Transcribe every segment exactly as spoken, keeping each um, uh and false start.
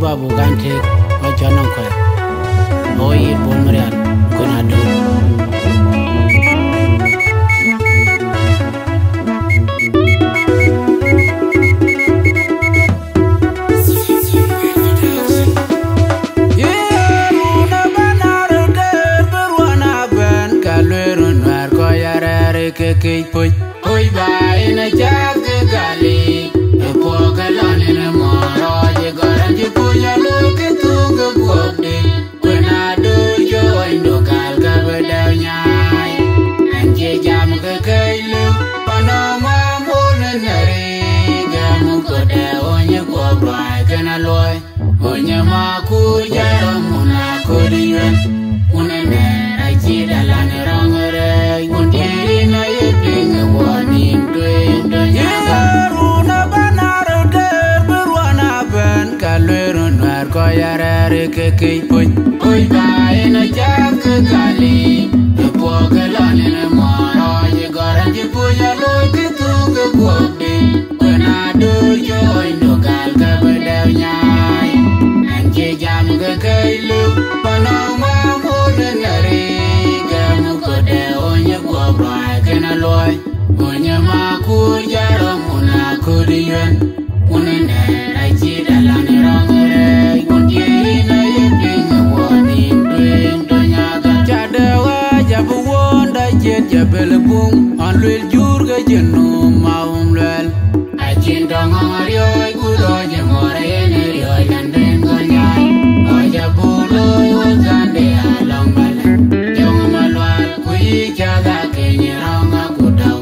Babu kan tek, ma cɔn nɔŋ kuɛɛr. O yïn Bol Marial, kun adun. Ye run abɛ̈n arëët, bï ruɔn abɛ̈n, ka lueel run Nuɛɛr kɔc arɛɛr ke kec puc. Puc ba en a cäk ke gali, e puɔk ke lɔn en e mɔɔr rɔɔc, e gɔl an cï puc a looi ke thuk ke guɔpde. Kuen a döör cööny du gal ka bï dɛ̈u nyaai. Ɛn cie jam ke kec lëu, pan ë mam wun en e riic, gɛm kode ony e guɔp ruaai kën a luɔi. Ony e ma kuur jɔt rɔm wun a kööt yuɛn. Wun e nɛɛr acït alan rɔŋ rɛɛc, wun diëërin aye piŋ e guɔ nïïm tueŋ tɔ nyaga. Ye run abɛ̈n arëët, bï ruɔn abɛ̈n, ka lueel run Nuɛɛr kɔc arɛɛr ke kec puc. Puc ba en a cäk ke gali, e puɔk ke lɔn en e mɔɔr rɔɔc, e gɔl an cï puc a looi ke thuk ke guɔpde. Kuen a döör cööny du gal ka bï dɛ̈u nyaai. Ɛn cie jam ke kec lëu, pan ë mam wun en e riic, gɛm kode ony e guɔp ruaai kën a luɔi. Ony e ma kuur jɔt rɔm wun a kööt yuɛn. Wun e nɛɛr acït alan rɔŋ rɛɛc, wun diëërin aye piŋ e guɔ nïïm tueŋ tɔ nyaga. Ca dɛ ɣaac abï wuɔ̈ɔ̈nda ciët jabel buŋ, ɣɔn luel jur ke cïn nu ma wun luɛl. Acïn tɔŋ ɣɔn riɔ̈ɔ̈c ku rɔ̈ɔ̈c e mɔɔr yen e riɔ̈ɔ̈c an ben gɔl nyaai. Ɣɔc abuk looi wun Zande alɔŋ malɛn. Jɔŋ malual ku yï cath akeny rɔŋ aku dau.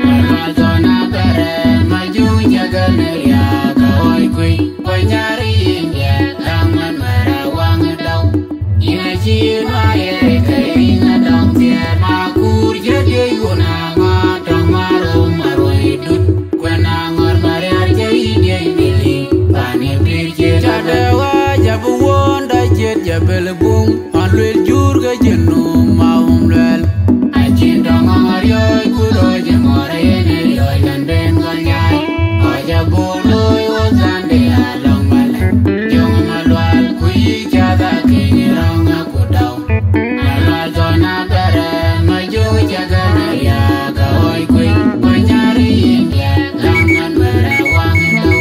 Malual thɔn abɛrɛ ma juŋ cakɛn e riaak a ɣɔc kuc. Ku nyar yïn diɛt daŋ man mɛr awaŋ dau. Yïn acï ma ye ke yïn adɔŋ thiɛɛr ma kuur jëdiëc wun aŋɔɔt tɔŋ ma rom ma ruɔi dut. Kuen aŋɔɔt ma rial cä yï diëc bili pan e pïïr ciëk. Ca dɛ ɣaac abï wuɔ̈ɔ̈nda ciët jabel buŋ, ɣɔn luel jur ke cïn nu ma wun luɛl. Acïn tɔŋ ɣɔn riɔ̈ɔ̈c ku rɔ̈ɔ̈c e mɔɔr yen e riɔ̈ɔ̈c an ben gɔl nyaai. Ɣɔc abuk looi wun Zande alɔŋ malɛn. Jɔŋ malual ku yï cath akeny rɔŋ aku dau. Malual thɔn abɛrɛ ma juŋ cakɛn e riaak a ɣɔc kuc. Ku nyar yïn diɛt daŋ man mɛr awaŋ dau.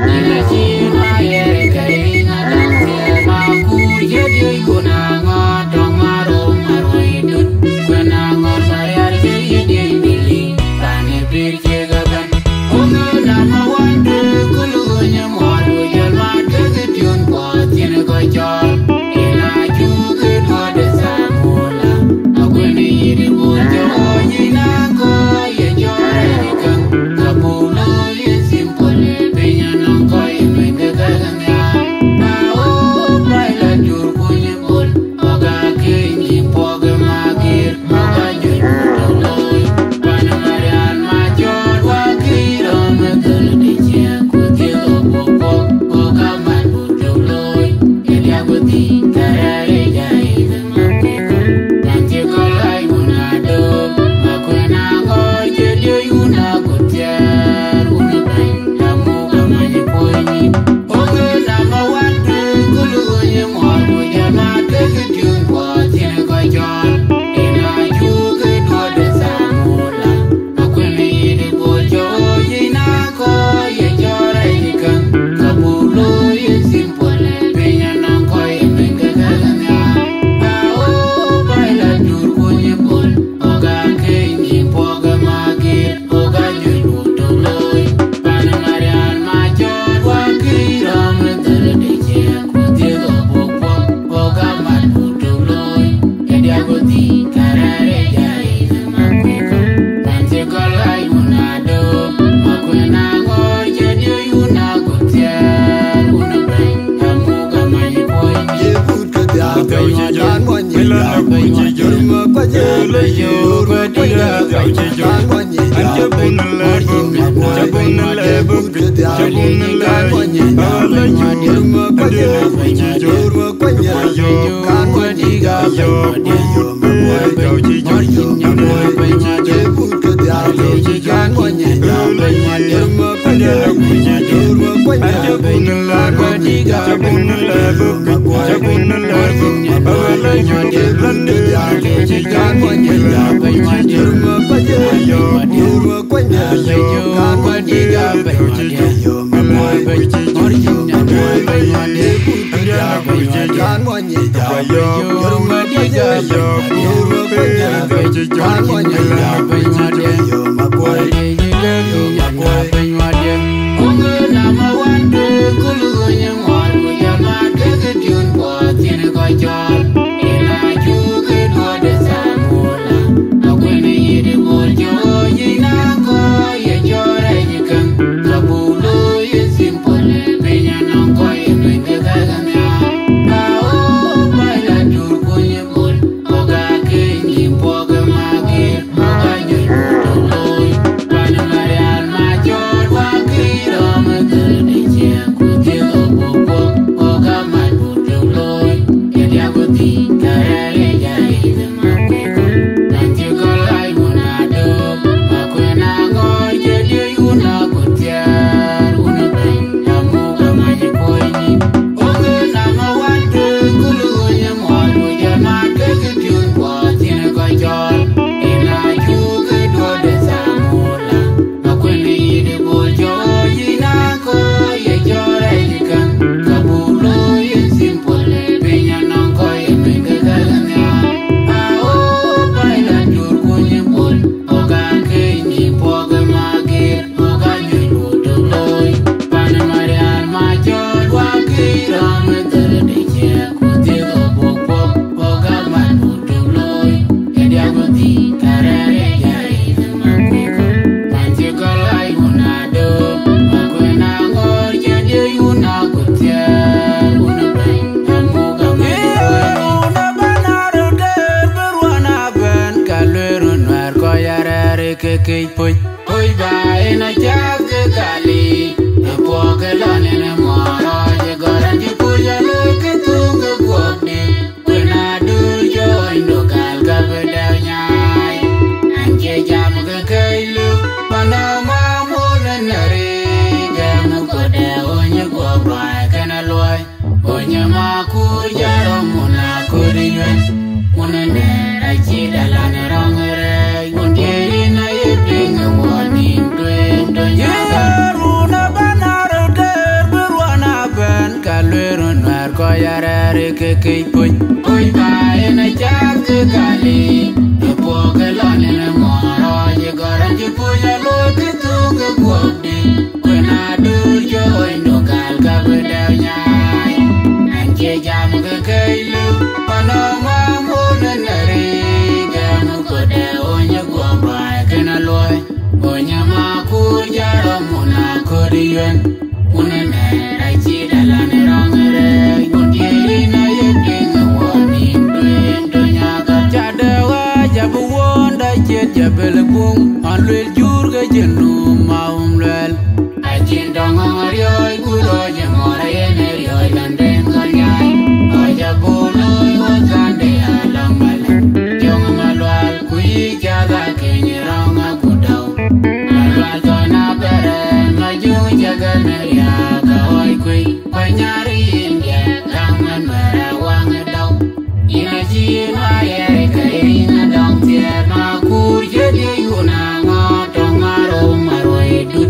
Yïn acï ma ye ke yïn adɔŋ thiɛɛr ma kuur jëdiëc wun aŋɔɔt tɔŋ ma rom ma ruɔi dut. Kuen aŋɔɔt ma rial cä yï diëc bili pan e pïïr ciëk abɛn. Wun e na ma wande kulu ɣöny e mɔɔr ku jɔl mat ke ke tiun kuɔɔth cïn kɔc cɔɔl. Yen a cuk ke duɔ̈t e thamula. Akuën yït e bol jɔ ɣɔny yïn a kɔc ye jɔɔr e käŋ. Ka buk looi e simple e piny anɔŋ kɔc e mɛn ke gäk nhial. Na ɣöö baai la jur kuny e bol. Ɣɔk akeny yï puɔk e makir. Ɣɔk anyuc ku tök looi. Pan Marial ma cɔɔt wa kï rɔm e dhöl de ciɛɛŋ ku thiëk ɣɔk buk puɔk. Ɣɔk amat ku tök looi. Ke diak ku dhïc ka rɛɛr e jai e dhëŋ ma kuc kɔ̈k. Kan cï kɔc lac wun adöör. Ma kuën aŋɔɔr cï diöc wun akut thiɛɛr wun ë bɛ̈ny. Amuk amany kuöny. Oke na ma wan tueŋ kulu ɣöny e mɔɔr ku jɔl mat ke ke tiun kuɔɔth cïn kɔc cɔɔl. Yen a cuk ke duɔ̈t e thamula. Akuën yït e bol jɔ ɣöny yïn a kɔc ye jɔɔr e yï käŋ. Ka buk looi e simple e piny anɔŋ kɔc e mɛn ke gäk nhial. Aɣöö baai la jur kuny e bol. Ɣɔk akeny yï puɔk e makir. Ɣɔk anyuc ku tök looi. Pan Marial ma cɔɔt wa kï rɔm e dhöl de ciɛɛŋ ku dhiëk ɣɔk buk puɔk. Ɣɔk amat ku tök looi. Ke diak ku dhïc ka rɛɛr e jai e dhëŋ ma kuc kɔ̈k. Kan cï kɔc lac wun adöör. Ma kuën aŋɔɔr cï diöc wun akut thiɛɛr wun ë bɛ̈ny. Amuk amany kuöny. Ye but ke dhiau piny wan dan muɔny. Ëlä na kuc cï jur ma kuac e lɔ yöör ma kuac e dhiau cï jur. An cï bun lɛ buk, cï bun lɛ buk, cï bun lɛ buk. Ëlä yöör ma kuac e lɔ yöör ma kuac e dhiau. Yöör ma kuac e dhiau cï jur. Ëlä yöör ma kuac e lɔ yöör ma kuac e dhiau. Ke kec puc, puc ba en a cath ke kali, e puɔk ke lɔn en e muɔɔr rɔɔc, e gɔl an cï puc a loi ke thuk ke guɔk di. Kuen a dur jony do kal ka bï dɛu nyaai, an cie jam ke kec luk, pan a ma mul en a ri, gɛm kode ony e guɔk ruai ken a luɔi. Onyima kur jaro muna kuri yuen. Muna ne aci dalan rong rei. Mun dieri na ye ping woni tuen do nyaga. Runa banar der berwana ben kalweru nwer ko yarere ke kei puny. Puny ba en a chak ke kali. Epo ke lon en moro je goran je puny a lo ke tu ke guok. Kuen a dur jony do kal ka bï dɛu nyaai. An cie jam ke kei luk, pan ɔ ŋuam wun en ri, gɛm kode ony guɔ baai ken a luɔi. Ony ma kur jaro mun a kodi yuen. Wun en ɛ aci dalan rɔŋ rɛɛc, wun dieri na ye piŋ wɔ nim dueen do nyaga. Ca de wa jab won da ciet jabel buŋ, an luel jur ke cin num ma um luel. Acïn dɔŋ ɣɔn riɔ̈ɔ̈c, ku rɔ̈ɔ̈c ë mɔ̈r yen ë riɔ̈ɔ̈c lɔn den ɣɔn nyai. Ɣɔc abuk looi ɣɔn thande alɔŋ malän. Jɔŋ malual, ku yï cath akeny rɔŋ akut dɔu. Malual thɔn abɛrɛ, ma juŋ cä gɛn ë riääk, ka ɣɔc kuc, ku anyar yïn diɛt, gam anuɛɛr awaŋ ë dɔu. Yïn acï ma yɛɛi, ka yïn adɔŋ thiɛɛr, ma kuur cï diëc wun aŋɔɔt, tɔŋ ma rou ma ruɔi du.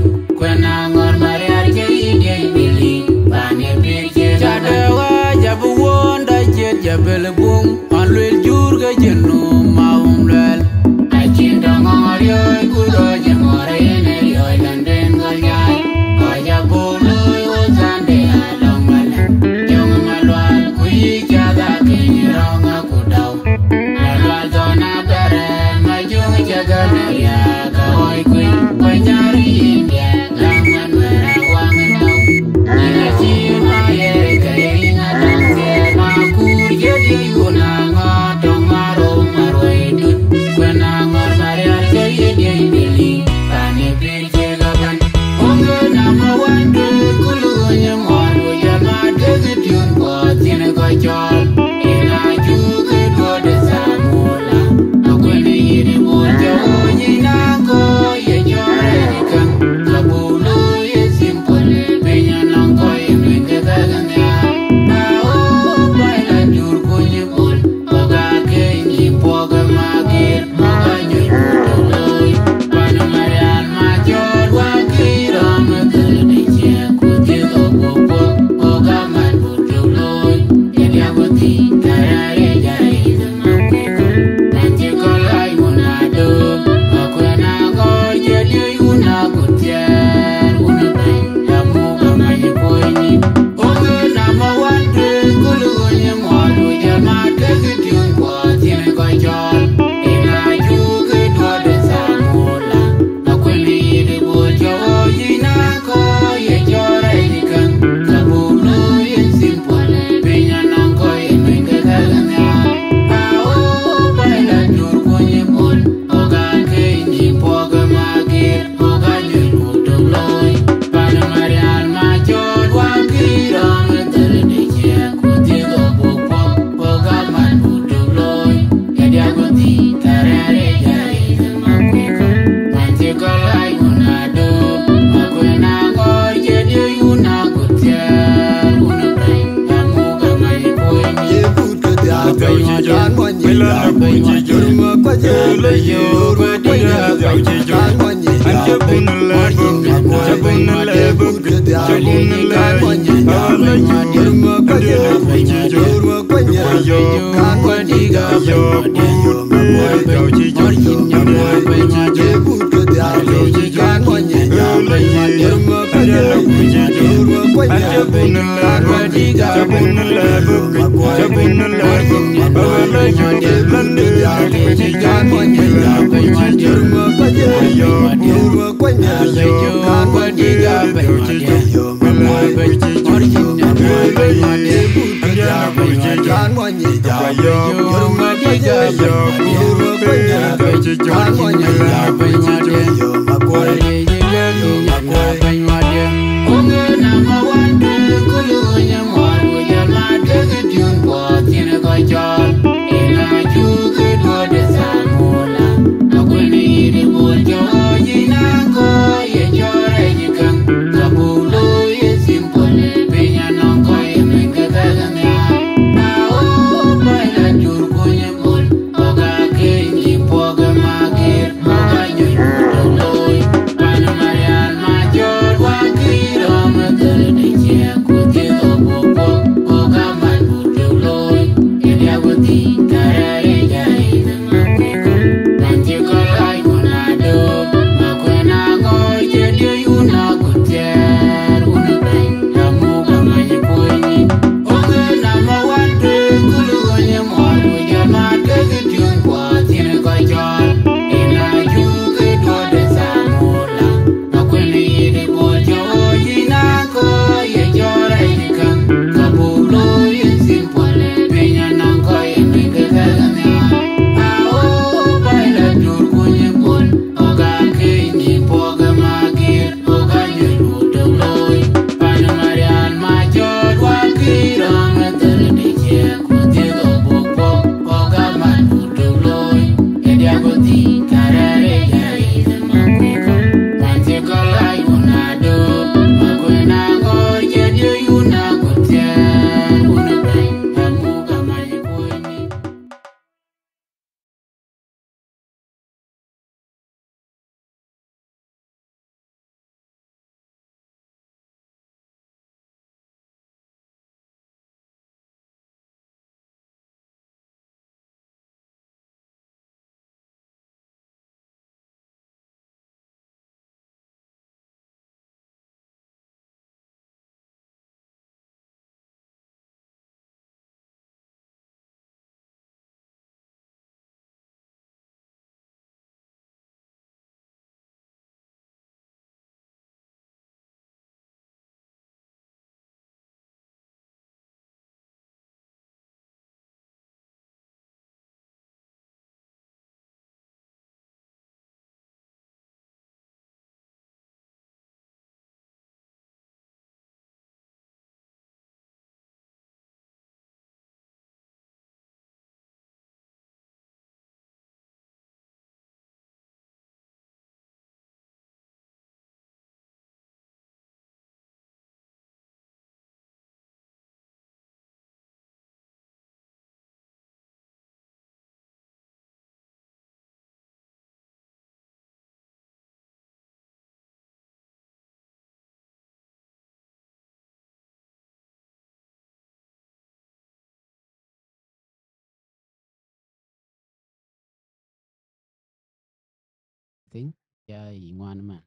Thïn, ya yï ŋuan man.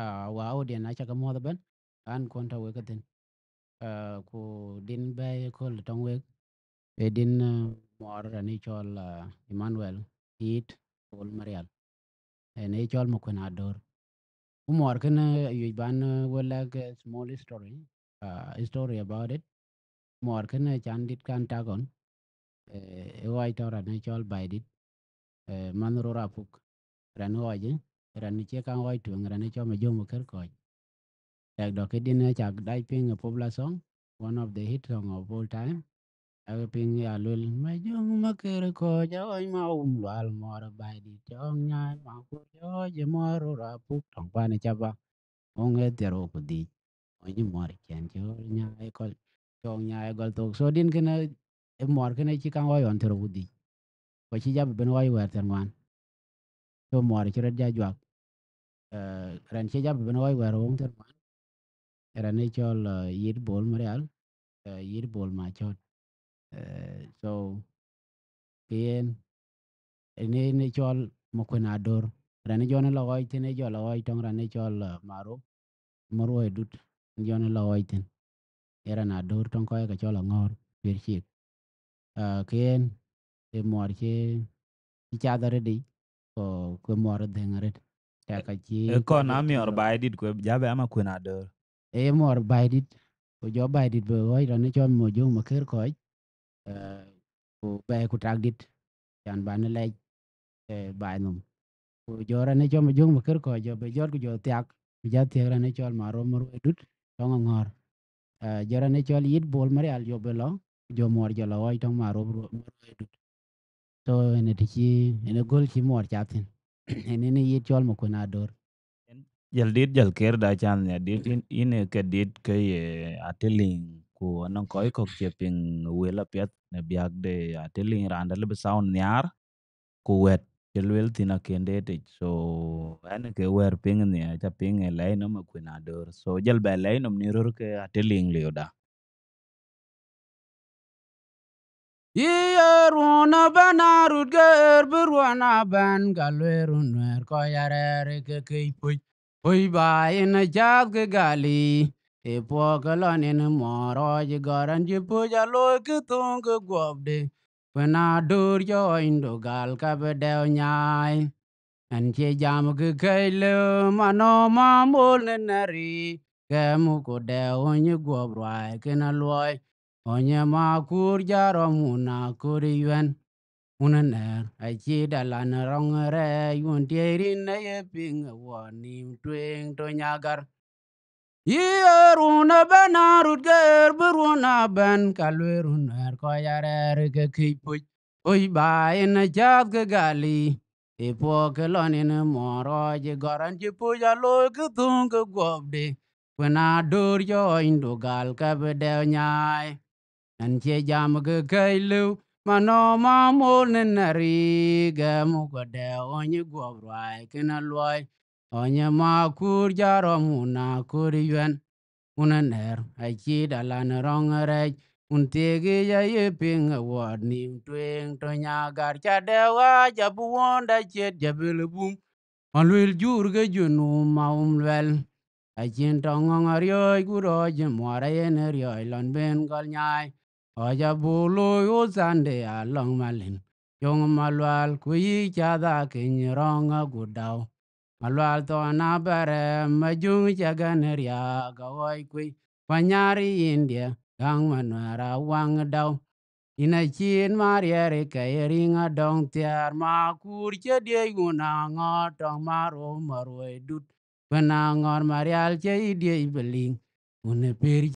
Ah, wa audience, aca ke muɔ̈th ëbɛ̈n, an kɔn tɔ̈ wek ke thïn. Ah, ku din bɛ̈ɛ̈i ëköl tɔŋ wek, ee din, eh, muɔɔr rani cɔl, ah, Emmanuel Yiit Bol Marial. En ee cɔl Makuën Ador. Ku muɔɔr kënë, eh, yuc ban, eh, we lɛ̈k, eh, small history, ah, history about it. Muɔɔr kënë can dit kan tak ɣɔn, eh, ë ɣɔc tɔ̈ rani cɔl Baidit, eh, manh ror apuk. Rani ɣɔc, eh, rani cie kaŋ ɣɔc tueŋ, rani cɔl Majöŋ Makër Kɔc. Tɛk dɔ̈k këdïn, eh, cak dac piŋ ë popular song, one of the hit song of all time. Ake piŋ ya luel, Majöŋ Makër Kɔc, aɣɔc ma wum lual mɔɔr Baidit, cɔŋ nyaai ma ku cɔɔc ë mɔɔr ror apuk tɔŋ pan ë caba. Ŋoŋ ë thiɛr wok ku dhic. Ŋony ë muɔɔr cɛn cɔɔl nyaai gɔl, cɔɔk nyaai gɔl thok. So din kënë, ë muɔɔr kënë cï kaŋ ɣɔc ɣɔn thiɛr wok ku dhic. Ku cï jap ben ɣɔc wɛ̈ɛ̈r thiɛr ŋuan. ke muɔɔr cï rɔt ja juak. Eh, raan cie ja ben ɣɔɔc wɛ̈ɛ̈r wöŋ thïn man, raan ë cɔl, eh, Yït Bol Marial, eh, Yït Bol Macɔt. Eh, so, ke yen, ënë, ënë cɔl Makuën Ador. Raan ë jɔn ë lɔ ɣɔɔc thïn, ë jɔl lɔ ɣɔɔc tɔŋ raan ë cɔl, eh, Marop, Maruɔi Dut, ë jɔn ë lɔ ɣɔɔc thïn. Ë raan Ador tɔŋ kɔc ke cɔl Aŋɔ̈ɔ̈r, Piɛ̈r Ciik. Ah, ke yen, ë muɔɔr cï, cï cath arëëtic, ku, ku muɔɔr dhëŋ arëët. Ë, ë kɔn amiɔr baai dït ku jabɛ ama Makuën Ador. Ë muɔɔr baai dït, ku jɔ baai dït bï ɣɔɔc raan ë cɔl Majöŋ Makër Kɔc, eh, ku bɛ̈ɛ̈i ku tak dït, can ban ë lɛc, eh, baai nhom. Ku jɔ raan ë cɔl Majöŋ Makër Kɔc jɔ bï jɔt ku jɔ thiak, ku jɔ thiak raan ë cɔl Marop Maruɔi Dut, tɔŋ Aŋɔ̈ɔ̈r. Eh, jɔ raan ë cɔl Yït Bol Marial jɔ bï lɔ, ku jɔ muɔɔr jɔ lɔ ɣɔɔc tɔŋ Marop Ru-, Maruɔi Dut. So, ënë të cï, ënë göl cï muɔɔr cath thïn. Ënë, ënë Yït cɔl Makuën Ador. Jäl dit, jäl kërda can ya dit, yïn, yïn ë ke dit ke ye Atiliŋ, ku anɔŋ kɔc kɔ̈k cie piŋ wël apiɛth në biäk de Atiliŋ, raan dɛ̈ lëu bï sound nhiaar, ku wɛ̈t cï lueel thïn akën deetic. So, ɣɛn ke wɛ̈ɛ̈r piŋ nhiaar, ca piŋ ë lɛ̈i nɔm Makuën Ador. So, jäl bɛ lɛ̈i nɔm në röör ke Atiliŋ liu da. Yï ye ruɔ̈n abɛ̈n arut geer bï ruɔ̈n abɛ̈n, ka lueel run nuɛɛr kɔc arɛɛr ke këc puc. Puc ba yen acath ke gali, ë puɔ̈k ke lɔn yen muɔɔr rɔɔc gɔ̈r ɛn cï puc alooi ke thöŋ ke guɔpde. Kuën Ador cɔɔnydu gal ka bï dɛ̈u nyaai. Ɛn cie jam ke kɛ̈c lëu, manɔ̈ ma mol në nɛ̈ri, gɛm ku dɛ ɣöny guɔ̈p ruaai kën aluɔi, ɣöny ma kuur ja rɔm wun akööt yuɛ̈n. Wun nɛ̈r acït alan rɔŋ rɛɛc, wun tiëc rin aye piŋ ë wuɔɔr nïïm tueŋ tony agar. Yï ye ruɔ̈n abɛ̈n arut geer bï ruɔ̈n abɛ̈n, ka lueel run nuɛɛr kɔc arɛɛr ke këc puc. Puc ba yen acath ke gali, ë puɔ̈k ke lɔn yen muɔɔr rɔɔc gɔ̈r ɛn cï puc alooi ke thöŋ ke guɔpde. Kuën Ador cɔɔnydu gal ka bï dɛ̈u nyaai. Ɛn cie jam ke kɛ̈c lëu, manɔ̈ ma mol në nɛ̈ri, gɛm ku dɛ ɣöny guɔ̈p ruaai kën aluɔi, ɣöny ma kuur ja rɔm wun akööt yuɛ̈n. Wun nɛ̈r acït alan rɔŋ rɛɛc, wun thiëëk yic aye piŋ ë wuɔɔr nïïm tueŋ tony agar, ca dɛ ɣaac abï wuɔ̈nda ciët jabël bum. Ma lueel jur ke jun wum ma wum luɛl. Acïn tɔŋ ŋɔ̈ŋ ariɔ̈ɔ̈c ku rɔ̈ɔ̈c ë muɔɔr ayen ë riɔ̈ɔ̈c lɔn ben gɔl nyaai. Ɣɔc abuk looi ɣo Sunday alɔŋ malin. Joŋ Malual ku yï cath akëny rɔ̈ŋ agut dau. Malual thɔn abɛ̈rɛ̈m Majöŋ cä gɛ̈n riääk aɣɔc kuc. Kuanyar India gäŋ Manuɛɛr awaŋ dau. Yïn acït Mariɛɛr ë kɛ̈c riŋ adɔŋ thiäär, ma kuur cï diëc wun aŋɔ̈ɔ̈r tɔŋ Marop Maruɔi Dut. Kuën Aŋɔ̈ɔ̈r Marial cï yï diëc bï liŋ, wun ë pïïr